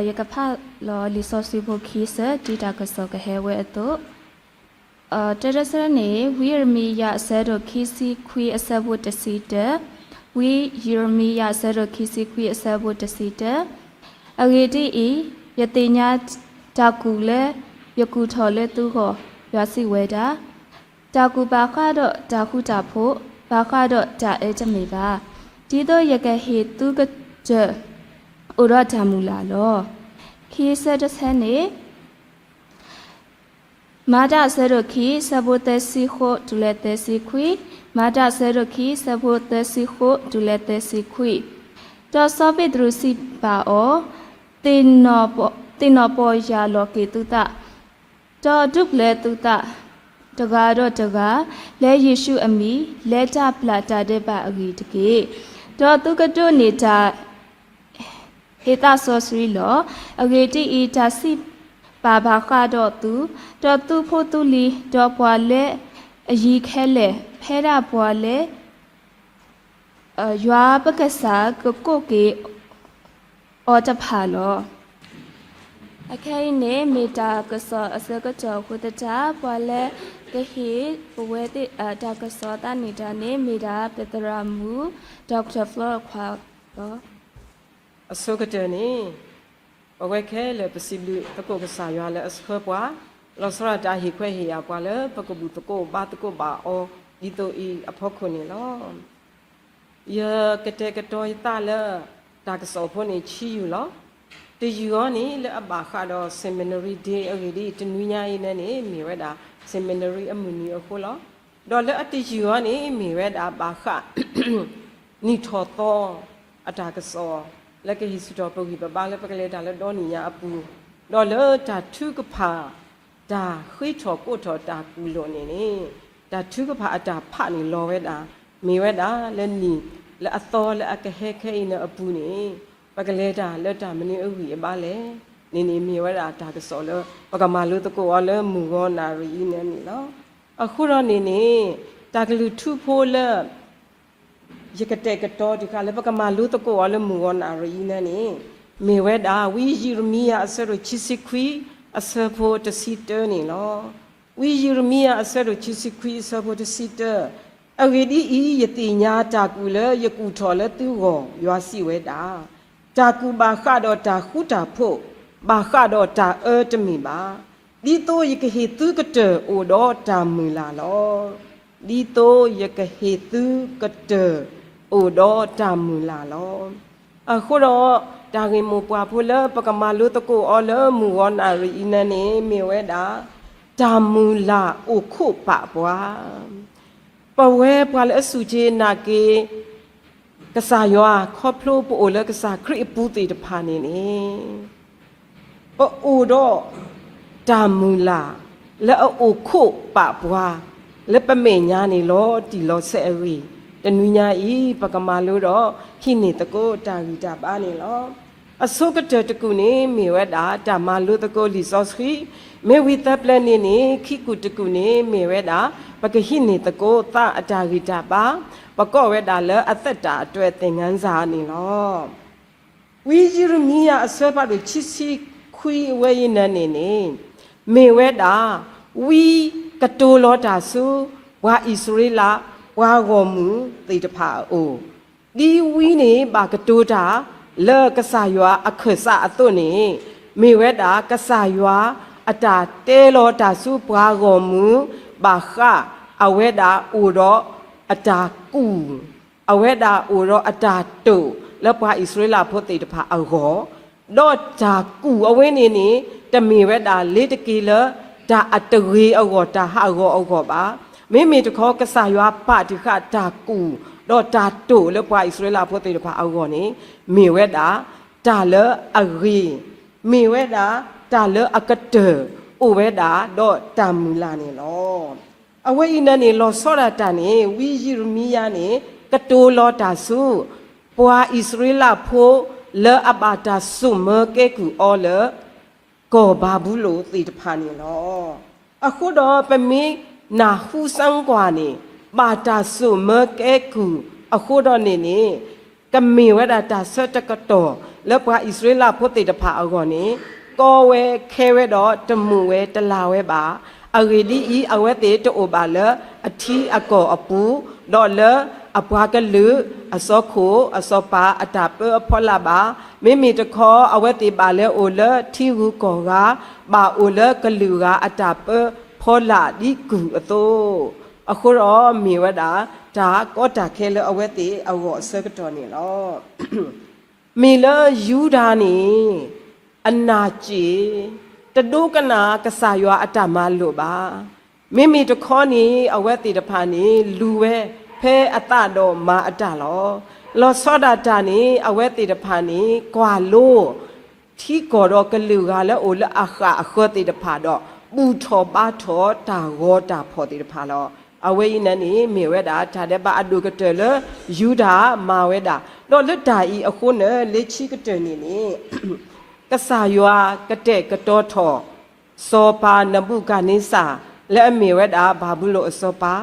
ယကဖးလီၤလံာ်စီဆှံဖိခံဆၢ ဒ်တၢ်ကစီၣ်ကဟဲဝဲအသိး, တၢတဆၢန့ၣ် ဝံယံးရမံယၤအဆၢဒိၣ်ခံဆံခွံအဆၢဖိတဆံတၢ, ဝံယံးရမံယၤအဆၢဒိၣ်ခံဆံခွံအဆၢဖိတဆံတၢ, အဂ့ၢ်ဒ်အံၤ, ယသ့ၣ်ညါတၢ်ကူၣ်လၢယကူၣ်ထီၣ်လၢသုဂီၢ်, ယွၤစံးဝဲဒၣ်, တၢ်ကူၣ်ဘၣ်ဃးဒီးတၢ်ဃူတၢ်ဖိး, ဘၣ်ဃးဒီးတၢ်အၢတမ့ၢ်ဘၣ်, ဒ်သိးယကဟ့ၣ်သုကတၢၢ်အိၣ်ဒီးတၢ်မုၢ်လၢ်လီၤ. ခံဆၢတဆၢန့ၣ် မၤတၢ်အဆၢဒိၣ်ခံ ဆၢဖိသၢဆံဃိးတုၤလၢသၢဆံခွံ, မၤတၢ်အဆၢဒိၣ်ခံ ဆၢဖိသၢဆံဃိးတုၤလၢသၢဆံခွံ, ဒီးစီၤပ့းတရူးစံးဘၣ်အီၤ, သ့ၣ်နီၣ်ပီၢ်ယၢ်လီၤက့ၤသုသး, ဒီးဒုးဘျၢသုသး တဂၤဒီးတဂၤ လၢယ့ၣ်ၡူးအမံၤ လၢတၢ်ပျၢ်တၢ်ဒဲးဘးအဂ့ၢ်တက့ၢ်. ဒီးသုကဒိးန့ၢ်တၢ် ဟ့ၣ်သးစီဆှံလီၤ. အဂ့ၢ်ဒ်အံၤ, တၢ်စံးပာ်ဘၣ်ဃးဒီးသု, ဒီးသုဖိသုလံၤ, ဒီးပှၤလၢအယံၤခဲလၢာ်, ဖဲဒၣ်ပှၤလၢ ယွၤပကစၢ်ကကိးက့ၤအီၤတဖၣ်လီၤ. အခဲအံၤန့ၣ် မ့ၢ်တၢ်ကစီၣ်အဆၢကတီၢ်အဃိသတး ပှၤလၢကဟ့ၣ်ပဝဲသ့ၣ်တၢ်ကစီၣ်အသးန့ၣ်တၢ်န့ၣ် မ့ၢ်ဒၣ်ပသရၣ်မုၣ် Doctor Flora ခွါလီၤ. အဆိကတၢၢ်န့ၣ် ပဝဲခဲလၢာ်ပစံးဘျုးသကိးကစၢ်ယွၤလၢအဆှၢပှၤ, လီၤဆီဒၣ်တၢ်ဟ့ၣ်ခွဲးဟ့ၣ်ယာ်ပှၤလၢပကဘူၣ်သကိးဘါသကိးဘၣ်အီၤ ဒ်သိးအံၤအဖီခိၣ်န့ၣ်လီၤ. ယကတဲာ်ကတီၤယသးလၢ တၢ်ကစီၣ်ဖိန့ၣ်ဆံးယုာ်လီၤ. တယုၢ်အံၤန့ၣ် လၢအဘၣ်ဃးဒီး Seminary Day အဂ့ၢ်ဒ်အံၤ တနွံညါအံၤန့ၣ်န့ၣ် မ့ၢ်ဝဲဒၣ် Seminary အမုၢ်နံၤအဃိလီၤ. ဒီးလၢအတယုၢ်အံၤန့ၣ် မ့ၢ်ဝဲဒၣ်ဘၣ်ဃး နံၣ်ထီၣ်သီအတၢ်ကစီၣ် လၢကဟ့ၣ်ဆူၣ်ထီၣ်ပဂံၢ်ပဘါလၢပကလဲၤတၢ်လၢဒီနံၣ်ညါအပူၤ, ဒီးလၢတၢ်ထုကဖၣ် တၢ်ဃ့ထီၣ်ကိးထီၣ်တၢ်ကူၣ်လိာ်န့ၣ်န့ၣ် တၢ်ထုကဖၣ်အတၢ်ဖးန့ၣ်လီၤဝဲဒၣ်, မ့ၢ်ဝဲဒၣ်လၢနံၣ်လၢအသီလၢအကဟဲခဲအံၤန့ၣ်အပူၤန့ၣ် ပကလဲၤတၢ်လၢတၢ်မနုၤအဂံၢ်အဘါလဲၣ်န့ၣ်န့ၣ် မ့ၢ်ဝဲဒၣ်တၢ်ကစီၣ်လၢ ပကမၤလိသကိးအီၤလၢမုၢ်ဂီၤနၣ်ရံၣ်အံၤန့ၣ်န့ၣ်လီၤ. အဃိဒီးန့ၣ်န့ၣ် တၢ်ကလုၢ်ထူဖိလၢ ယကတဲာ်ကတီၤတခါလၢပကမၤလိသကိးအီၤလၢမုၢ်ဂီၤနၣ်ရံၣ်အံၤန့ၣ်န့ၣ် မ့ၢ်ဝဲဒၣ် ဝံယံးရမံယၤအဆၢဒိၣ်ခံဆံခွံ အဆၢဖိတဆံတၢန့ၣ်လီၤ. ဝံယံးရမံယၤအဆၢဒိၣ်ခံဆံခွံ အဆၢဖိတဆံတၢ, အဂ့ၢ်ဒ်အံၤ, ယသ့ၣ်ညါတၢ်ကူၣ်လၢယကူၣ်ထီၣ်လၢသုဂီၢ်, ယွၤစံးဝဲဒၣ်, တၢ်ကူၣ်ဘၣ်ဃးဒီးတၢ်ဃူတၢ်ဖိး, ဘၣ်ဃးဒီးတၢ်အၢတမ့ၢ်ဘၣ်, ဒ်သိးယကဟ့ၣ်သုကတၢၢ်အိၣ်ဒီးတၢ်မုၢ်လၢ်လီၤ. ဒ်သိးယကဟ့ၣ်သုကတၢၢ်အိၣ်ဒီးတၢ်မုၢ်လၢ်လီၤ. အဃိဒီး တၢ်ဂ့ၢ်မိၢ်ပှၢ်ဖိလၢပကမၤလိသကိးအီၤလၢမုၢ်ဂီၤနၣ်ရံၣ်အံၤန့ၣ်န့ၣ် မ့ၢ်ဝဲဒၣ် တၢ်မုၢ်လၢ်အိၣ်ခိးပာ်ပှၤ ပဝဲပှၤလၢအစူၢ်က့ၤနာ်က့ၤ ကစၢ်ယွၤ ခီဖျိပအိၣ်လၢကစၢ်ခရံာ်အပူၤသ့ၣ်တဖၣ်န့ၣ်န့ၣ် ပအိၣ်ဒီးတၢ်မုၢ်လၢ် လၢအအိၣ်ခိးပာ်ပှၤ လၢပမဲာ်ညါန့ၣ်လီၤတံၢ်လီၤဆဲးအဂ့ၢ် တနွံညါအံၤ ပကမၤလိဒီးဟံးန့ၢ်သကိးတၢ်ဂံၢ်တၢ်ဘါန့ၣ်လီၤ. အဆိကတၢၢ်တကူၣ်န့ၣ် မ့ၢ်ဝဲဒၣ်တၢ်မၤလိသကိးလံာ်စီဆှံ, မ့ၢ်ဝံၤသၢပျၢၤန့ၣ်န့ၣ် ခံကူၣ်တကူၣ်န့ၣ် မ့ၢ်ဝဲဒၣ် ပကဟံးန့ၢ်သကိးသးအတၢ်ဂံၢ်တၢ်ဘါ, ပကိးဝဲဒၣ်လၢအသက်တာအတွက်သင်ခန်းစာန့ၣ်လီၤ. ဝံယံးရမံယၤအဆၢဖးဒိၣ်ခံဆံခွံအဝဲအံၤန့ၣ်န့ၣ်န့ၣ် မ့ၢ်ဝဲဒၣ် ဝံကတိၤလီၤတၢ်ဆူ ပှၤအံၣ်စရ့လး ပှၤဂီၢ်မုၢ်သ့ၣ်တဖၣ်အအိၣ်, ဒ်ဝံန့ၣ်ဘၣ်ကတိၤတၢ် လၢကစၢ်ယွၤအခၢၣ်စးအသိးန့ၣ်, မ့ၢ်ဝဲဒၣ်ကစၢ်ယွၤအတၢ်တဲလီၤတၢ်ဆူပှၤဂီၢ်မုၢ် ဘၣ်ဃးအဝဲဒၣ်အိၣ်ဒီးအတၢ်ကူၣ်, အဝဲဒၣ်အိၣ်ဒီးအတၢ်တိာ်လၢပှၤအံၣ်စရ့လးဖိသ့ၣ်တဖၣ်အဂီၢ်, ဒီးတၢ်ကူၣ်အဝဲန့ၣ်န့ၣ် တမ့ၢ်ဝဲဒၣ်လ့ၤတက့ၤလၢ တၢ်အတဂ့ၤအဂီၢ် တၢ်ဟးဂီၤအဂီၢ်ဘၣ်. မ့မ့ၢ်တခီ ကစၢ်ယွၤပာ်တံၢ်ဃာ်တၢ်ကူၣ် ဒီးတၢ်တိာ်လၢပှၤအံၣ်စရ့လးဖိသ့ၣ်တဖၣ်အဂီၢ်န့ၣ် မ့ၢ်ဝဲဒၣ်တၢ်လၢအဂ့ၤ, မ့ၢ်ဝဲဒၣ်တၢ်လၢအကတၢၢ် အိၣ်ဝဲဒၣ်ဒီးတၢ်မုၢ်လၢ်န့ၣ်လီၤ. အဝဲအံၤန့ၣ်န့ၣ် လီၤဆီဒၣ်တၢ်န့ၣ် ဝံယံးရမံယၤန့ၣ် ကတိၤလီၤတၢ်ဆူ ပှၤအံၣ်စရ့လးဖိ လၢအဘၣ်တၢ်စိာ်မၢကဲကုၢ်အီၤလၢ ကီၢ်ဘၤဘူလိၣ်သ့ၣ်တဖၣ်န့ၣ်လီၤ. အဃိဒီးပမ့ၢ်နၢ်ဟူစၢ်ကွၢ်န့ၣ် ဘၣ်တၢ်စိာ်မၢကဲကုၢ်အဃိဒီးန့ၣ်န့ၣ် ကမ့ၢ်ဝဲဒၣ်တၢ်ဆၢတကတီၢ်လၢပှၤအံၣ်စရ့လးဖိသ့ၣ်တဖၣ်အဂီၢ်န့ၣ် ကီဝဲခဲဝဲဒီးတမုာ်ဝဲတလၤဝဲဘၣ်. အဂ့ၢ်ဒ်အံၤ, အဝဲသ့ၣ်တအိၣ်ဘၣ်လၢအထံအကီၢ်အပူၤ, ဒီးလၢအပှၤကလုာ်အစီခိၣ် အစီၤပၤအတၢ်ပၢအဖီလာ်ဘၣ်. မ့မ့ၢ်တခီ အဝဲသ့ၣ်ဘၣ်လဲၤအိၣ်လၢထံဂုၤကီၢ်ဂၤ, ဘၣ်အိၣ်လၢကလုာ်ဂၤအတၢ်ပၢဖီလာ်ဒ်ကုၢ်အသိး, အဃိဒီးမ့ၢ်ဝဲဒၣ် တၢ်ကီတၢ်ခဲလၢအဝဲသ့ၣ်အဂီၢ်အဆၢကတီၢ်န့ၣ်လီၤ. မ့ၢ်လၢယူဒၤန့ၣ် အနၢ်စ့ၣ် တဒိကနၣ်ကစၢ်ယွၤအတၢ်မၤလိာ်ဘၣ်. မ့မ့ၢ်တခီန့ၣ် အဝဲသ့ၣ်တဖၣ်န့ၣ် လူၤဝဲဖဲအသးဒီးမၤအတၢ်လီၤ. လီၤဆီဒၣ်တၢ်န့ၣ် အဝဲသ့ၣ်တဖၣ်န့ၣ် ကွၢ်လိ ထံကီၢ်ဒီးကလုာ်ဂၤလၢအအိၣ်လၢအဃၣ်အဃၢၤသ့ၣ်တဖၣ်ဒီး ဘူၣ်ထီၣ်ဘါထီၣ်တၢ်ဂီၤတၢ်ဖီၣ်သ့ၣ်တဖၣ်လီၤ. အဝဲအံၤန့ၣ်န့ၣ် မ့ၢ်ဝဲဒၣ်တၢ်ဒဲးဘးအဒိၣ်ကတၢၢ်လၢယူဒၤမၤဝဲဒၣ်, ဒီးလၢတၢ်အံၤအဃိန့ၣ် လၢခံကတၢၢ်န့ၣ်န့ၣ် ကစၢ်ယွၤကတဲာ်ကတီၤထီၣ် စီၤပၤနဘူၤခၣ်နံစၢ် လၢအမ့ၢ်ဝဲဒၣ်ဘၤဘူလိၣ်အစီၤပၤ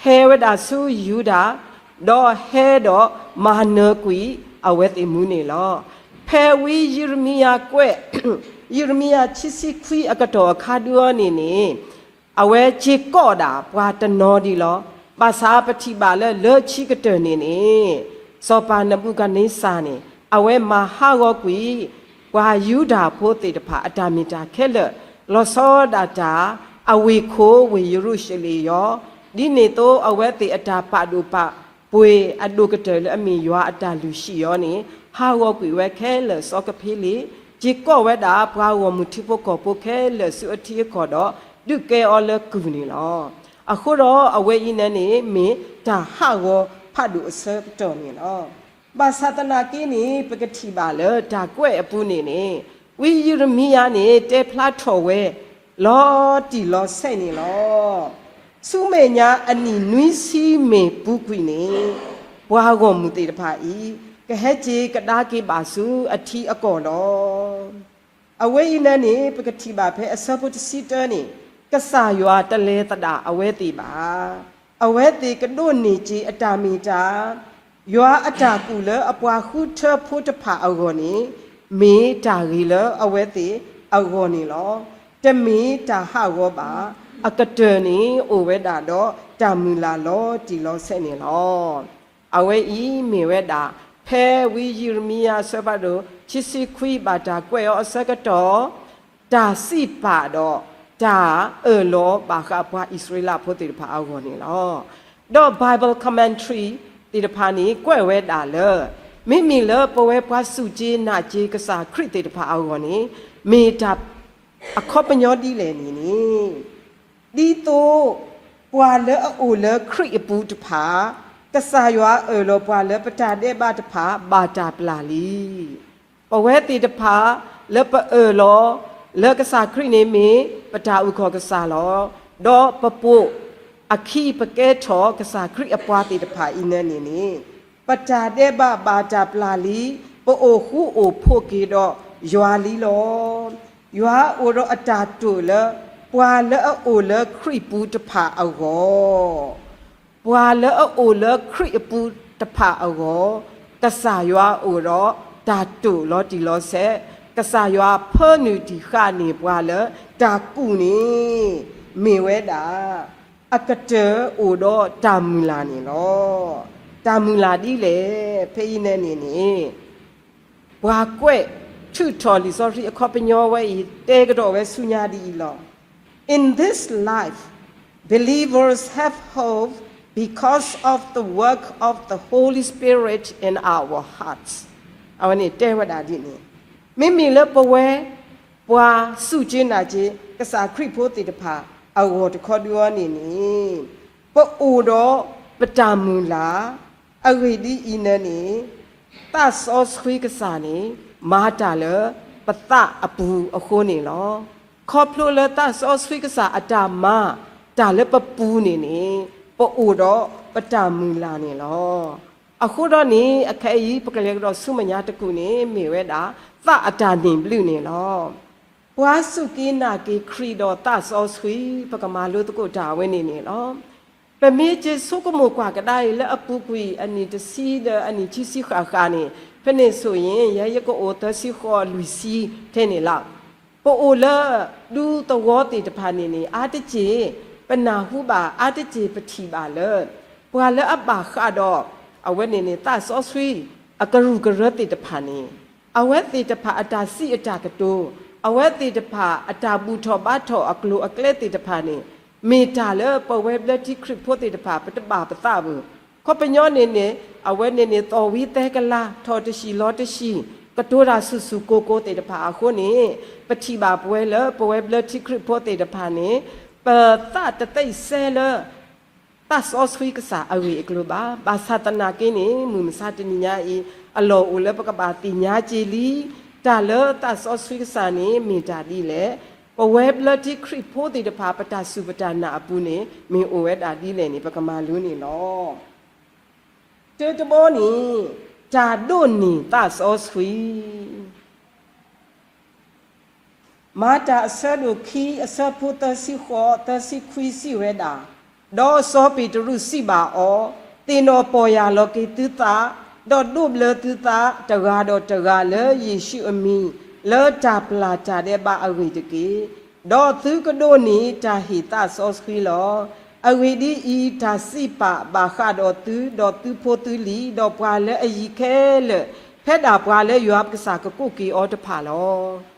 ဟဲဝဲဒၣ်ဆူယူဒၤ, ဒီးဟဲဒီးမၤနၢၤကွံာ်အဝဲသ့ၣ်မူန့ၣ်လီၤ. ဖဲဝံယံးရမံယၤကွဲး, ယံးရမံယၤခံဆံခွံအကတီၢ်အခါဒုအီၤန့ၣ်န့ၣ် အဝဲစ့ၢ်ကီးဒၣ်ပှၤတနီၤဒံးလီၤ. ဘၣ်ဆၣ်ပထံၣ်ဘၣ်လၢလၢခံကတၢၢ်န့ၣ်န့ၣ် စီၤပၤနဘူၤခၣ်နံစၢ်န့ၣ် အဝဲမၤဟးဂီၤကွံာ် ပှၤယူဒၤဖိသ့ၣ်တဖၣ်အတၢ်မ့ၢ်တၢ်ခဲလၢာ်, လီၤဆီဒၣ်တၢ် အဝ့ၢ်ခိၣ်ဝ့ၢ်ယရူၤၡလ့ၣ်ယီၤ, ဒ်န့ၣ်အသိးအဝဲသ့ၣ်အတၢ်ပာ်ဒိၣ်ပာ်ပှ့ၤအဒိၣ်ကတၢၢ်လၢအမ့ၢ်ယွၤအတၢ်လုၢ်ဟံၣ်ယီၤန့ၣ် ဟးဂီၤကွံာ်ဝဲခဲလၢာ်စီကဖ့လ့ၣ်, စ့ၢ်ကီးဝဲဒၣ်ပှၤဂီၢ်မုၢ်ထံဖိကီၢ်ဖိခဲလၢာ်ဆူအထံအကီၢ်ဒီး ဒုးကဲအီၤလၢကုၢ်န့ၣ်လီၤ. အဃိဒီးအဝဲအံၤန့ၣ်န့ၣ် မ့ၢ်တၢ်ဟးဂီၤဖးဒိၣ်အဆၢကတီၢ်န့ၣ်လီၤ. ဘၣ်ဆၣ်သနာ်က့န့ၣ် ပကထံၣ်ဘၣ်လၢတၢ်ကွဲးအပူၤန့ၣ်န့ၣ် ဝံယံးရမံယၤန့ၣ် တဲဖျါထီၣ်ဝဲ လီၤတံၢ်လီၤဆဲးန့ၣ်လီၤ. ဆူမဲာ်ညါအနံၣ်နွံဆံမ့ၢ်ပူၤကွံာ်န့ၣ် ပှၤဂီၢ်မုၢ်သ့ၣ်တဖၣ်အံၤ ကဟဲက့ၤကဒါက့ၤဘၣ်ဆူအထံအကီၢ်လီၤ. အဝဲအံၤန့ၣ်န့ၣ် ပကထံၣ်ဘၣ်ဖဲအဆၢဖိတဆံတၢန့ၣ် ကစၢ်ယွၤတလဲၤသဒၣ်အဝဲသ့ၣ်ဘၣ်. အဝဲသ့ၣ်ကဒိးန့ၢ်က့ၤအတၢ်မ့ၢ်တၢ် ယွၤအတၢ်ကူၣ်လၢအပှၤဃုထၢဖိတဖၣ်အဂီၢ်န့ၣ် မ့ၢ်တၢ်ဂ့ၤလၢအဝဲသ့ၣ်အဂီၢ်န့ၣ်လီၤ. တမ့ၢ်တၢ်ဟးဂီၤဘၣ်. အကတၢၢ်န့ၣ်အိၣ်ဝဲဒၣ်ဒီးတၢ်မုၢ်လၢ်လီၤတံၢ်လီၤဆဲးန့ၣ်လီၤ. အဝဲအံၤမ့ၢ်ဝဲဒၣ် ဖဲဝံယံးရမံယၤအဆၢဖးဒိၣ် ခံဆံခွံဘၣ်တၢ်ကွဲးအီၤအဆၢကတီၢ် တၢ်စံးပာ်ဒီးတၢ်အၢၣ်လီၤဘၣ်ဃးပှၤအံၣ်စရ့လးဖိသ့ၣ်တဖၣ်အဂီၢ်န့ၣ်လီၤ. ဒီး Bible commentary သ့ၣ်တဖၣ်န့ၣ် ကွဲးဝဲဒၣ်လၢ မ့မ့ၢ်လၢပဝဲပှၤစူၢ်က့ၤနာ်က့ၤကစၢ်ခရံာ်သ့ၣ်တဖၣ်အဂီၢ်န့ၣ် မ့ၢ်တၢ်အခီပညီဒ်လဲၣ်န့ၣ်န့ၣ် ဒ်သိးပှၤလၢအအိၣ်လၢခရံာ်အပူၤတဖၣ် ကစၢ်ယွၤအၢၣ်လီၤပှၤလၢပတၢ်ဒဲးဘးတဖၣ်ဘၣ်တၢ်ပျၢ်လံ. ပဝဲသ့ၣ်တဖၣ်လၢပအၢၣ်လီၤ လၢကစၢ်ခရံာ်န့ၣ်မ့ၢ်ပတၢ်အုၣ်ကီၤကစၢ်လီၤ. ဒီးပပိာ်အခံပကဲထီၣ်ကစၢ်ခရံာ်အပှၤသ့ၣ်တဖၣ်အံၤန့ၣ်န့ၣ်န့ၣ် ပတၢ်ဒဲးဘးဘၣ်တၢ်ပျၢ်လံ, ပအိၣ်ဃူအိၣ်ဖိးက့ၤဒီးယွၤလံလီၤ. ယွၤအိၣ်ဒီးအတၢ်တိာ်လၢ ပှၤလၢအအိၣ်လၢခရံာ်ပူၤတဖၣ်အဂီၢ် ပှၤလၢအအိၣ်လၢခရံာ်အပူၤတဖၣ်အဂီၢ်, ကစၢ်ယွၤအိၣ်ဒီးတၢ်တိာ်လီၤတံၢ်လီၤဆဲး, ကစၢ်ယွၤဖၢနုာ်တံာ်ဃာ်န့ၢ်ပှၤလၢတၢ်ကူၣ်န့ၣ် မ့ၢ်ဝဲဒၣ် အကတၢၢ်အိၣ်ဒီးတၢ်မုၢ်လၢ်န့ၣ်လီၤ. တၢ်မုၢ်လၢ်ဒ်လဲၣ် ဖဲအံၤန့ၣ်န့ၣ်န့ၣ် ပှၤကွဲးထုးထီၣ်လံာ်စီဆှံအခီပညီဝဲအံၤ တဲကဒီးဝဲဆူညါဒ်အံၤလီၤ. In this life, believers have hope because of the work of the Holy Spirit in our hearts. အဝဲန့ၣ်တဲဝဲဒၣ်ဒ်န့ၣ်, မ့မ့ၢ်လၢပဝဲ ပှၤစူၢ်က့ၤနာ်က့ၤ ကစၢ်ခရံာ်ဖိသ့ၣ်တဖၣ် အဂီၢ်တခီဒုအီၤန့ၣ်န့ၣ်, ပအိၣ်ဒီးပတၢ်မုၢ်လၢ်, အဂ့ၢ်ဒ်အံၤန့ၣ်န့ၣ်, သးစီဆှံကစၢ်န့ၣ် မၤတၢ်လၢပသးအပူၤအဃိန့ၣ်လီၤ. ခီဖျိလၢသးစီဆှံကစၢ်အတၢ်မၤတၢ်လၢပပူၤန့ၣ်န့ၣ်, ပအိၣ်ဒီးပတၢ်မုၢ်လၢ်န့ၣ်လီၤ. အဃိဒီးန့ၣ် အခဲအံၤ ပကလဲၤကဒီးဆူမဲာ်ညါတကူာ်န့ၣ် မ့ၢ်ဝဲဒၣ် သးအတၢ်န့ၢ်ဘျုးန့ၣ်လီၤ. ပှၤစူၢ်က့ၤနာ်က့ၤခရံာ်ဒီးသးစီဆှံ ပကမၤလိသကိးတၢ်အဝဲန့ၣ်န့ၣ်လီၤ. ပမ့ၢ်က့ၤဆိကမိၣ်ကွၢ်ကဒါအံၤလၢအပူၤကွံာ်အနံၣ်တဆံဒီးအနံၣ်ခံဆံဃၣ်ဃၣ်န့ၣ်, ဖဲန့ၣ်ဆိၣ်ဂ့ၤ ယဲယကအိၣ်သၢဆံဃိးလွံၢ်ဆံထဲန့ၣ်လီၤ. ပအိၣ်လၢဒူသဝီသ့ၣ်တဖၣ်န့ၣ်န့ၣ် အါတက့ၢ် ပနၢ်ဟူဘၣ် အါတက့ၢ်ပထံၣ်ဘၣ်လၢ ပှၤလၢအဘၣ်ဃးဒီး အဝဲန့ၣ်န့ၣ် သးစီဆှံ အကရူၢ်ကရၢသ့ၣ်တဖၣ်န့ၣ်, အဝဲသ့ၣ်တဖၣ်အတၢ်စံးအတၢ်ကတိၤ, အဝဲသ့ၣ်တဖၣ်အတၢ်ဘူၣ်ထီၣ်ဘါထီၣ်အကျိၤအကျဲသ့ၣ်တဖၣ်န့ၣ်, မ့ၢ်တၢ်လၢပဝဲဘျၢထံခရံာ်ဖိသ့ၣ်တဖၣ် ပတဘၣ်ပသးဘၣ်. ခီပညီန့ၣ်န့ၣ် အဝဲန့ၣ်န့ၣ် သီၣ်ဝံသဲကလၤ ထီၣ်တဆံးလီၤတဆံး ကတိၤတၢ်ဆူၣ်ဆူၣ်ကိၢ်ကိၢ်သ့ၣ်တဖၣ်အဃိန့ၣ်, ပထံၣ်ဘၣ်ပဝဲလၢပဝဲဘျၢထံခရံာ်ဖိသ့ၣ်တဖၣ်န့ၣ် ပသးတသဲစဲလၢ သးစီဆှံကစၢ်အဂ့ၢ်အကျိၤဘၣ်. ဘၣ်ဆၣ်သနာ်က့န့ၣ် မုၢ်မဆါတနံၤညါအံၤ အလီၢ်အိၣ်လၢပကဘၣ်သ့ၣ်ညါက့ၤလံ, တၢ်လၢသးစီဆှံကစၢ်န့ၣ် မ့ၢ်တၢ်ဒ်လဲၣ်, ပဝဲဘျၢထံခရံာ်ဖိသ့ၣ်တဖၣ် ပတၢ်စူၢ်ပတၢ်နာ်အပူၤန့ၣ် မ့ၢ်အိၣ်ဝဲဒၣ်ဒ်လဲၣ်န့ၣ် ပကမၤလိန့ၣ်လီၤ. တၢတဘီန့ၣ် တၢ်ဒိးန့ၢ်သးစီဆှံ မၤတၢ်အဆၢဒိၣ်ခံ အဆၢဖိသၢဆံဃိး သၢဆံခွံစံးဝဲဒၣ်, ဒီးစီၤပ့းတရူးစံးဘၣ်အီၤ, သ့ၣ်နီၣ်ပီၢ်ယၢ်လီၤက့ၤသုသး, ဒီးဒိးဘျၢသုသး တဂၤဒီးတဂၤလၢယ့ၣ်ၡူးအမံၤ, လၢတၢ်ပျၢ်တၢ်ဒဲးဘးအဂ့ၢ်တက့ၢ်. ဒီးသုကဒိးန့ၢ်တၢ်ဟ့ၣ်သးစီဆှံလီၤ. အဂ့ၢ်ဒ်အံၤ, တၢ်စံးပာ်ဘၣ်ဃးဒီးသု, ဒီးသုဖိသုလံၤ, ဒီးပှၤလၢအယံၤခဲလၢာ်, ဖဲဒၣ်ပှၤလၢယွၤပကစၢ်ကကိးက့ၤအီၤတဖၣ်လီၤ.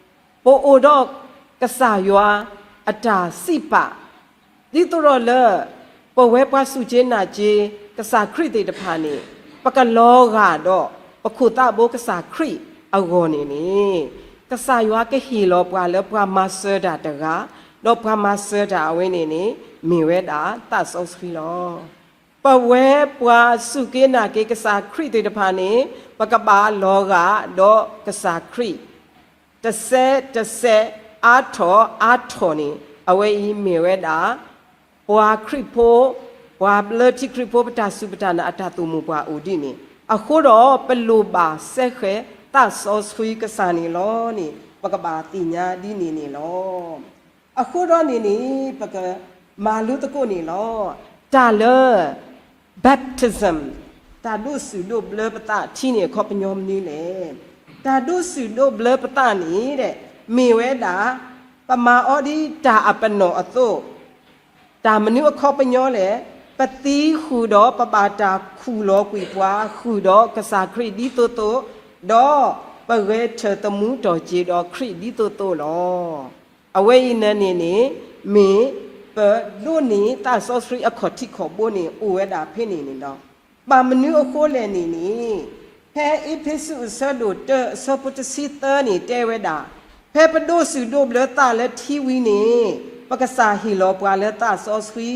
ပအိၣ်ဒီးကစၢ်ယွၤအတၢ်စံးပာ်, ဒ်သိးဒီးလၢ ပဝဲပှၤစူၢ်က့ၤနာ်က့ၤ ကစၢ်ခရံာ်သ့ၣ်တဖၣ်န့ၣ်, ပကလီၤဂာ်ဒီးပခိၣ်သးဘိကစၢ်ခရံာ်အဂီၢ်န့ၣ်န့ၣ်, ကစၢ်ယွၤကဟ့ၣ်လီၤပှၤလၢပှၤမၤစၢၤတၢ်တဂၤ, ဒီးပှၤမၤစၢၤတၢ်အဝဲန့ၣ်န့ၣ် မ့ၢ်ဝဲဒၣ်သးစီဆှံလီၤ. ပဝဲပှၤစူၢ်က့ၤနာ်က့ၤကစၢ်ခရံာ်သ့ၣ်တဖၣ်န့ၣ်, ပကဘၣ်လီၤဂာ်ဒီးကစၢ်ခရံာ် တစဲးတစဲး အါထီၣ်အါထီၣ်န့ၣ်, အဝဲအံၤမ့ၢ်ဝဲဒၣ် ပှၤခရံာ်ဖိ, ပှၤဘျၢထံခရံာ်ဖိ ပတၢ်စူၢ်ပတၢ်နာ်အတၢ်သိၣ်မိၣ်ပှၤအိၣ်ဒ်န့ၣ်, အဃိဒီးပလိၣ်ဘၣ်စဲဃဲၤသးစီဆှံကစၢ်န့ၣ်လီၤန့ၣ် ပကဘၣ်သ့ၣ်ညါဒ်န့ၣ်န့ၣ်လီၤ. အဃိဒီးန့ၣ်န့ၣ် ပကမၤလိသကိးန့ၣ်လီၤ. တၢ်လၢ baptism တၢ်ဒိးစူၣ်ဒိးဘျၢပသးထံန့ၣ် အခီပညီမနုၤလဲၣ်. တၢ်ဒိးစူၣ်ဒိးဘျၢပသးန့ၣ် မ့ၢ်ဝဲဒၣ် ပမၤအီၤဒ်တၢ်အပနီၣ်အသိး, တၢ်မနုၤအခီပညီလဲၣ်. ပသံဃုာ်ဒီးပဘၣ်တၢ်ခူၣ်လီၤကွံာ်ပှၤ ဃုာ်ဒီးကစၢ်ခရံာ်ဒ်သိးသိး, ဒီးပဂဲၤထၢၣ်သမူထီၣ်က့ၤဒီးခရံာ်ဒ်သိးသိးလီၤ. အဝဲအံၤန့ၣ်န့ၣ်န့ၣ် မ့ၢ်ပဒိးန့ၢ်သးစီဆှံအခီၣ်ထံးခီၣ်ဘိန့ၣ် အိၣ်ဝဲဒၣ်ဖဲန့ၣ်န့ၣ်လီၤ. ဘၣ်မနုၤအဃိလဲၣ်န့ၣ်န့ၣ်, ဖဲအ့းဖ့းစူးအဆၢဒိၣ်တၢ အဆၢဖိတဆံသၢန့ၣ် တဲဝဲဒၣ်, ဖဲပဒိးစူၣ်ဒိးဘျၢသးလၢထံဝံၤန့ၣ်, ပကစၢ်ဟ့ၣ်လီၤပှၤလၢသးစီဆှံ,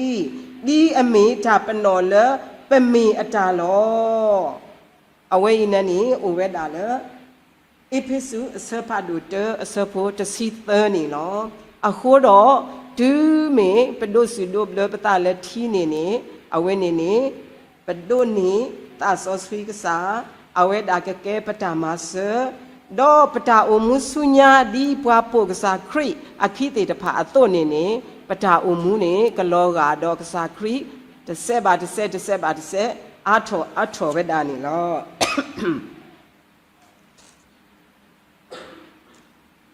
ဒ်အမ့ၢ်တၢ်ပနီၣ်လၢပမ့ၢ်အတၢ်လီၤ. အဝဲအံၤန့ၣ်န့ၣ် အိၣ်ဝဲဒၣ်လၢ အ့းဖ့းစူးအဆၢဖးဒိၣ်တၢ အဆၢဖိတဆံသၢန့ၣ်လီၤ. အဃိဒီး တုၤမ့ၢ်ပဒိးစူၣ်ဒိးဘျၢပသးလၢထံန့ၣ်န့ၣ်, အဝဲန့ၣ်န့ၣ် ပဒိးန့ၢ်သးစီဆှံကစၢ်, အဝဲဒၣ်ကကဲပတၢ်မၤစၢၤ, ဒီးပတၢ်အိၣ်မူဆူညါဒ်ပှၤပိာ်ကစၢ်ခရံာ်အခံသ့ၣ်တဖၣ်အသိးန့ၣ်န့ၣ်, ပတၢ်အိၣ်မူန့ၣ် ကလီၤဂာ်ဒီးကစၢ်ခရံာ် တစဲးဘၣ်တစဲး တစဲးဘၣ်တစဲး အါထီၣ်အါထီၣ်ဝဲဒၣ်န့ၣ်လီၤ.